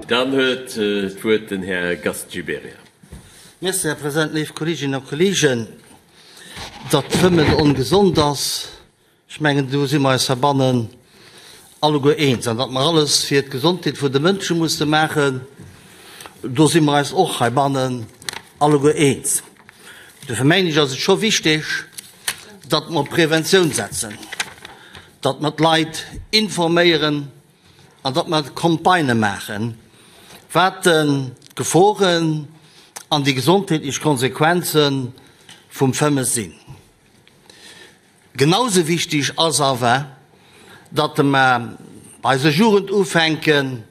Dann huet d'Wuert den Här Gast Gibéryen. Merci, Här President. Léif Kolleeginnen a Kolleegen, datt d'Fëmmen ongesond ass, ech mengen, do si mer eis heibannen alleguer eens. An datt mer alles fir d'Gesondheet vun de Mënsche musse maachen, do si mer eis och heibannen alleguer eens. Dofir mengen ech, ass et scho wichteg, datt mer op Preventioun setzen, datt mer d'Leit informéieren, an datt mer Campagnë maachen, wat d'Geforen an déi gesondheetlech Konsequenze vum Fëmme sinn. Genau sou wichteg ass awer, datt mer bei eiser Jugend ufänken,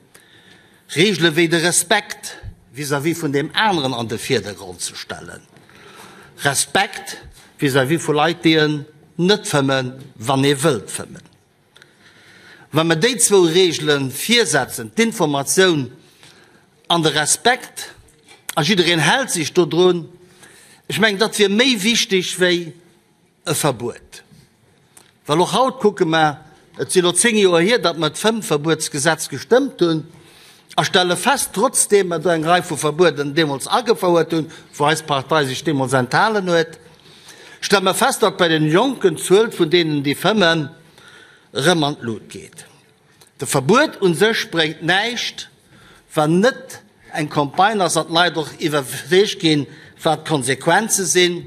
Reegele wéi de Respekt vis-à-vis vun deem aneren an de Virdergrond ze stellen. Respekt vis-à-vis vu Leit, déi en net fëmmen, wann ee wëllt fëmmen. Wa mer déi zwou Regele virsetzen, d'Informatioun an de Respekt, a jiddereen hält sech dodrun, ech mengen, dat wier méi wichteg wéi e Verbuet. Well och haut kucke mer, et si lo 10 Joer hier, datt mer d'Fëmmverbuetsgesetz gestëmmt hunn, a stelle fest, trotzdeem mer do eng Rei vu Verbueden deemools agefouert hunn, wou eis Partei sech deemools enthalen huet, stelle mer fest, datt bei den Jonken d'Zuel vun deenen, déi fëmmen, erëm an d'Lut geet. De Verbuet u sech bréngt näischt, wann net eng Campagne ass an d'Leit och iwwerzeegt ginn, wat d'Konsequenze sinn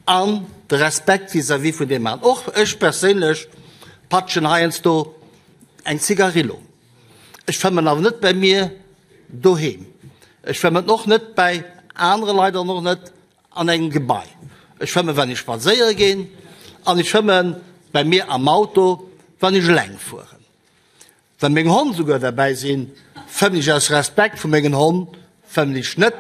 an de Respekt vis-à-vis vun deem aneren. Och ech perséinlech patschen heiansdo eng Zigarillo. Ech fëmmen awer net bei mir doheem. Ech fëmmen och net bäi anere Leit an och net an engem Gebai. Ech fëmmen, wann ech spadséiere ginn an ech fëmmen bei mir am Auto, wann ech eleng fueren. Wa meng Honn souguer derbäi sinn, fëmmen ech aus Respekt vu mengen Honn fëmmen ech net.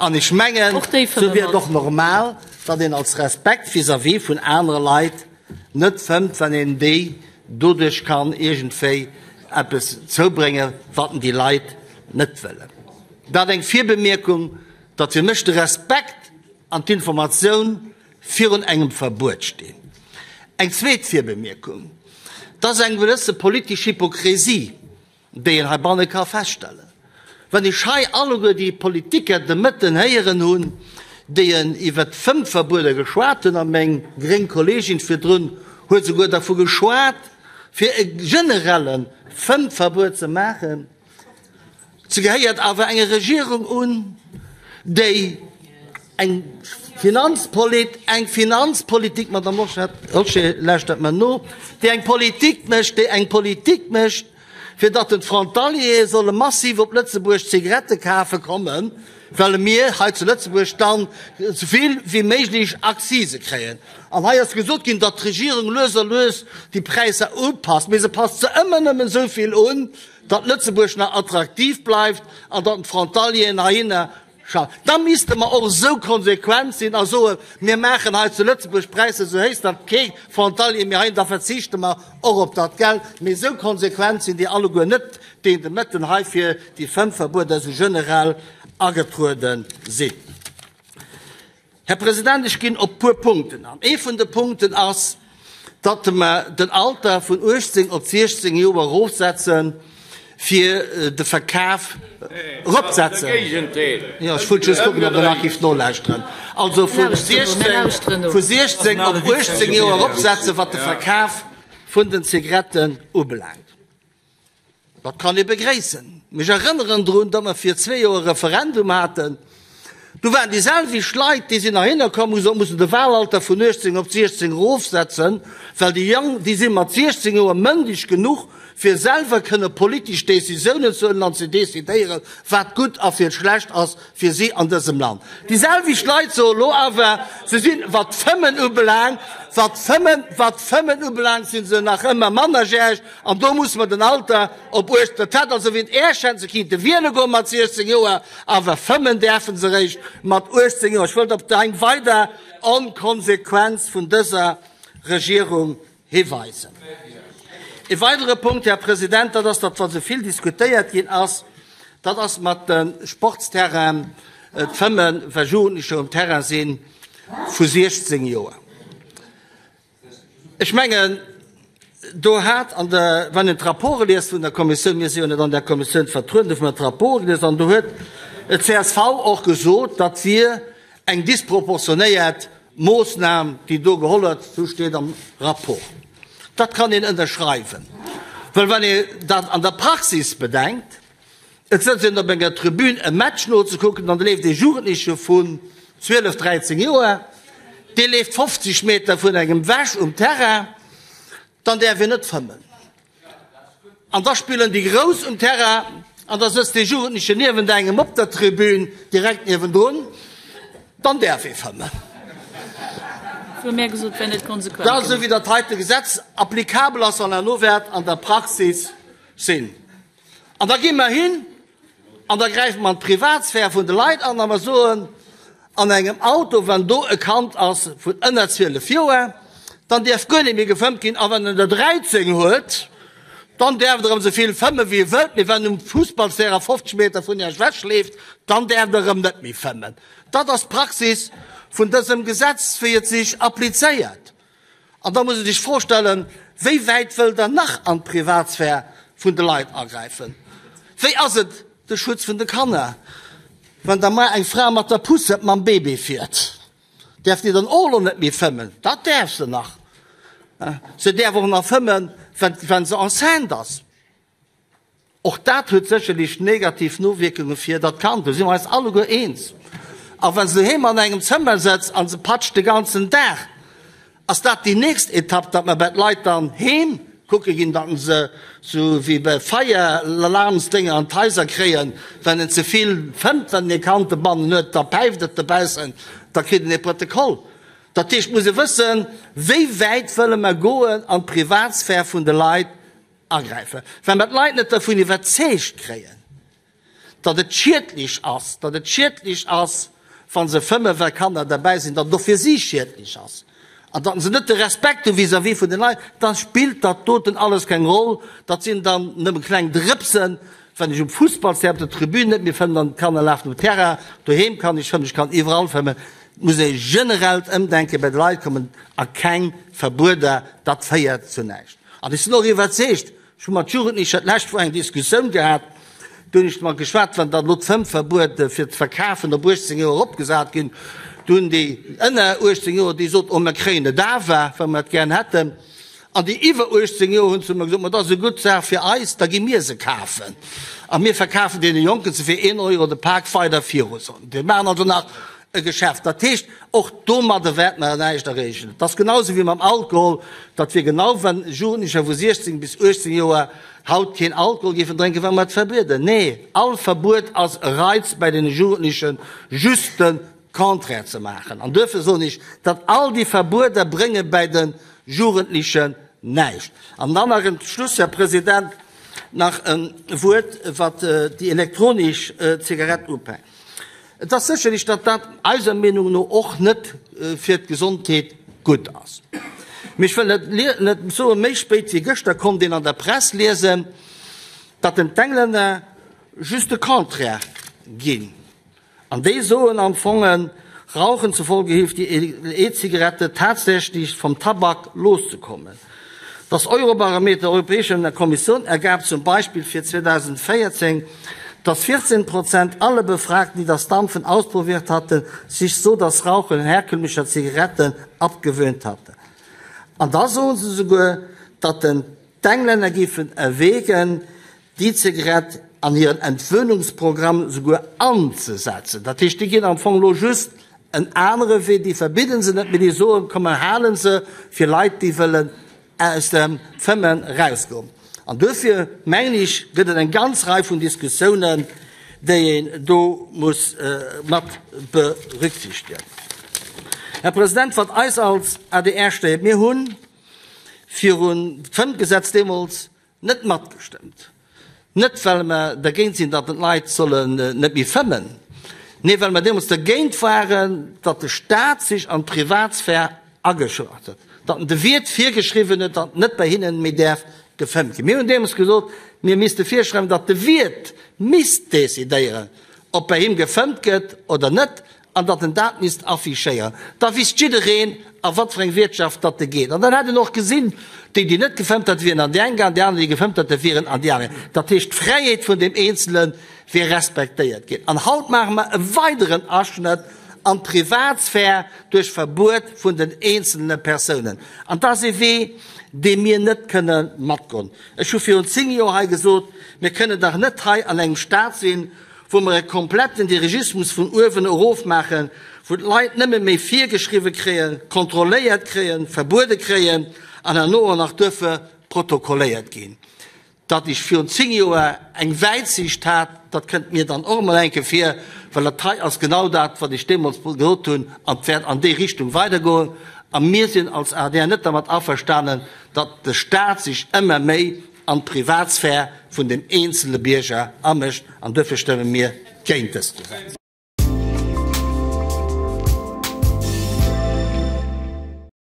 An ech mengen, sou wier et och normal, datt een als Respekt vis-à-vis vun anere Leit net fëmmt, wann een déi doduerch kann iergendwéi eppes zoubréngen, wat en déi Leit net wëllen. Dat eng Virbemierkung, datt fir mech de Respekt an d'Informatioun virun engem Verbuet stinn. Eng zweet Virbemierkung, Et ass eng gewësse politesch Hypokrisie, déi een heibanne ka feststellen. Wann ech hei alleguer déi Politiker de Mëtten héieren hunn, déi en iwwert d'Fëmmverbueder geschwat hunn, a meng gréng Kolleegin virdrun huet souguer dervu geschwat, fir e generelle Fëmmverbuet ze maachen, se gehéiert awer enger Regierung un, déi eng Finanzpolit, eng Finanzpolitik, Madame Lorsché, lauschtert mer no, déi eng Politik mécht, déi eng Politik mécht, fir datt den d'Frontaliere solle massiv op Lëtzebuerg Zigarette kafe kommen, well mir hei zu Lëtzebuerg dann esou vill wéi méiglech Akzise kréien. An hei ass gesot ginn, datt d'Regierung lues a lues déi Präisser upasst, mee se passt se ëmmer nëmmen esou vill un, datt Lëtzebuerg nach attraktiv bleift an datt d'Frontalieren heihinner Scha, da misste mer och esou konsequent sinn a soen, mir maachen hei zu Lëtzebuerg d'Präisser esou héich, datt kee Frontalier méi heihin, da verzichte mer och op dat Geld. Mee esou konsequent sinn déi alleguer net, déi de Mëtten hei fir déi Fëmmverbueter esou generell agetruede sinn. Här President, ech ginn op e puer Punkten an. Ee vun de Punkten ass, datt mer den Alter vun 18 op 16 Joer erofsetzen, fir de Verkaf eropsetzen. Jo, ech wollt just kucken, ob Der nach gift nolauschteren. Also vu 16, vu 16 op 18 Joer eropsetzen, wat de Verkaf vun den Zigaretten ubelaangt. Dat kann ee begréissen. Mee ech erënneren drun, datt mer vir zwee Joer e Referendum haten. Do waren déi selwecht Leit, déi sinn heihinner komm, hu gesot, mir mussen de Wahlalter vun 18 op 16 erofsetzen, well déi Jong, déi si mat 16 Joer mëndeg genuch, fir selwer kënne politesch Décisiounen ze huelen an ze decidéieren, wat gutt a fir schlecht ass fir si an dësem Land. Déi selwecht Leit soe lo awer, se sinn, wat d'Fëmmen ubelaangt, wat d'Fëmmen, wat d'Fëmmen ubelaangt, si se nach ëmmer mannerjäreg. An do musse mer den Alter op 18, dat hätt also wéint Äerchen, se kinnte wiele goe mat 16 Joer, awer fëmmen däerfe se eréischt mat 18 Joer. Ech wëllt op eng weider Onkonsequenz vun dëser Regierung hiweisen. E weidere Punkt, Här President, dat ass dat, wat esou vill diskutéiert ginn ass, dat ass mat de Sportsterrainen, d'Fëmmen, wa Jugendlecher um Terrain sinn, vu 16 Joer. Ech mengen. Do hat an der, wann een d'Rapporte liest vun der Kommissioun, mir si jo net an där Kommissioun vertrueden, do hu mer d'Rapporte gelies an do huet d'CSV och gesot, dat wier eng disproportionéiert Moossnam, déi do geholl huet, esou steet am Rapport. Dat kann een ënnerschreiwen, well wann ee dat an der Praxis bedenkt, et sëtzt een op enger Tribün e Match nozekucken an do leeft ee Jugendleche vun 12, 13 Joer, dee leeft 50 Meter vun engem ewech um Terrain, dann däerf een net fëmmen. An da spillen déi Grouss um Terrain an da sëtzt dee Jugendlechen niewent engem op der Tribün, direkt niewendrun, dann däerf ee fëmmen. Dat esou wéi dat heite Gesetz applicabel ass an herno wäert an der Praxis sinn. An da gi mer hin an da gräife mer an d'Privatsphär vun de Leit an a mer soen, an engem Auto, wann do e Kand ass vun ënner 12 Joer, dann däerf guer net méi gefëmmt ginn a wann en der 13 huet, dann däerf et erëm esou vill fëmmen, wéi e wëllt, mee wann en um Fussballsterrain 50 Meter vun Iech ewech leeft, dann däerft Der erëm net méi fëmmen. Dat ass d'Praxis vun dësem Gesetz, wéi et sech applizéiert. An da muss ee sech d'Fro stellen, Wéi wäit wëllt Der nach an d'Privatsphär vun de Leit agräifen? Wéi ass et de Schutz vun de Kanner, wann da mar eng Fra mat der Poussette mam Bébé fiert? Däerf déi dann och elo net méi fëmmen? Dat däerf se nach. Se däerf och nach fëmmen, wa se enceinte ass. Och dat huet sécherlech negativ Nowierkunge fir dat Kand, do si mer eis alleguer eens. A wa se doheem an engem Zëmmer sëtzt a se patscht de ganzen Dag, ass dat déi nächst Etapp, datt mer bei d'Leit dann heem kucke ginn, datt se sou wéi bei Feieralarmsdénger an d'Haiser kréien, wenn en ze vill fëmmt, wann en e Kand dobannen huet, da päift et dobaussen, da kritt en e Protokoll. Dat heescht, et muss ee wëssen, wéi wäit wëlle mer goen an d'Privatsphär vun de Leit Agräifen. Wa mer d'Leit net dervun iwwerzeegt kréien, datt et schiedlech ass, datt et schiedlech ass, wa se fëmmen, well Kanner derbäi sinn, datt et och fir si schiedlech ass an datt se net de Respekt hu vis-à-vis vun den Leit, da spillt dat doten alles keng Roll. Dat sinn dann nëmme kleng Drëpsen. Wann ech um Fussballsterrain op der Tribün net méi fëmmen an d'Kanner lafen um Terrain, doheem kann ech fëmmen, ech kann iwwerall fëmmen. Et muss e generellt Ëmdenke bei de Leit kommen a keng Verbueder, dat féiert zu näischt. An ech sinn och iwwerzeegt, ech hu mat Jugendlecher d'lescht Woch eng Diskussioun gehat, do hunn ech mat geschwat, wann dann elo d'Fëmmverbuet fir ze verkafen op 18 Joer eropgesat ginn, do hunn déi ënner 18 Joer, déi sot, oh mer kréien et awer, wa mer et gären hätten. An déi iwwer 18 Joer hunn zu mer gesot, ma dat ass e gutt Saach fir eis, da gi mir se kafen a mir verkafen deene Jonken se fir een Euro de Pak weider viru. Déi maachen also nach e Geschäft. Dat heescht, och domadde wäerte mer näischt erreechen. Et ass genau esou wéi mam Alkohol, dat wier genau, wann Jugendlecher vu 16 bis 18 Joer haut keen Alkohol géifen drénken, wa mer et verbieden. Nee, all Verbuet ass e Reiz bei deene Jugendlechen, just de Contraire ze maachen. An duerfir soen ech, datt all déi Verbueder brénge bei de Jugendlechen näischt. An dann nach en Schluss, Här President, nach e Wuert, wat déi elektronesch Zigarett upaakt. Et ass sécherlech, datt dat eiser Meenung no och net fir d'Gesondheet gutt ass. Mee ech wëll net net soen, méi spéit wéi gëschter konnt een an der Press liesen, datt en d'Englänner just de Contraire ginn. An déi soen am Fong, Rauchen zufolge hilft die E-Zigarette tatsächlich vom Tabak loszukommen. Das Eurobarometer der Europäischen Kommission ergab zum Beispiel fir 2014, dass 14 Prozent aller Befragten, die das Dampfen ausprobiert hatten, sich so das Rauchen herkömmlicher Zigaretten abgewöhnt hatten. An da soen se souguer, datt den d'Englänner géifen erwägen, d'E-Zigarett an hiren Entwöhnungsprogramm souguer anzesetzen. Dat heescht, déi ginn am Fong elo just en anere Wee, déi verbidden se net, mee déi soen, komm mer hale se fir Leit, déi wëllen aus dem Fëmmen erausgoen. An duerfir, mengen ech, gëtt et eng ganz Rei vun Diskussiounen, déi een do muss mat berücksichtigen. Här President, wat eis als adr stéiert, mir hu virun d'Fëmmgesetz deemools Net matgestëmmt. Net well mer dergéint sinn, datt d'Leit sollen net méi fëmmen, nee well mer deemools dergéint waren, datt de Staat sech an d'Privatsphär ageschrëtt huet, datt en de Wiert virgeschriwwen huet, datt net bei hinnen méi däerf gefëmmt ginn. Mir hunn deemools gesot, mir misste virschreiwen, datt de Wiert misst decidéieren, ob bei him gefëmmt gëtt oder net. An datt en dat misst affichéieren. Da wisst jiddereen, a wat fir eng Wiertschaft datt e geet. An dann hätt en och gesinn, déi, déi net gefëmmt hätten, wieren an déi eng gaangen, déi aner, déi gefëmmt hätten, wieren an déi aner. Dat heescht, d'Fräiheet vun deem Eenzele wier respektéiert ginn. An haut maache mer e weideren Aschnëtt an d'Privatsphär duerch Verbuet vun den eenzelne Persounen. An dat ass e Wee, dee mir net kënne matgoen. Ech hu virun 10 Joer hei gesot, Mir kënnen dach net hei an engem Stat sinn, wou mer e kompletten Dirigismus vun uewen erof maachen, wou d'Leit nëmme méi virgeschriwwe kréien, kontrolléiert kréien, verbuede kréien an herno och nach duerfe protokolléiert ginn. Datt ech virun 10 Joer eng Wäitsiicht hat, dat kënnt mir dann och emol eng Kéier vir, well dat hei ass genau dat, wat ech deemools gesot hunn, an et wäert an déi Richtung weidergoen. A mir sinn als adr net dermat averstanen, datt de Stat sech ëmmer méi an d'Privatsphär vun dem eenzele Bierger amëscht an duerfir stëmme mir géint dëst Gesetz.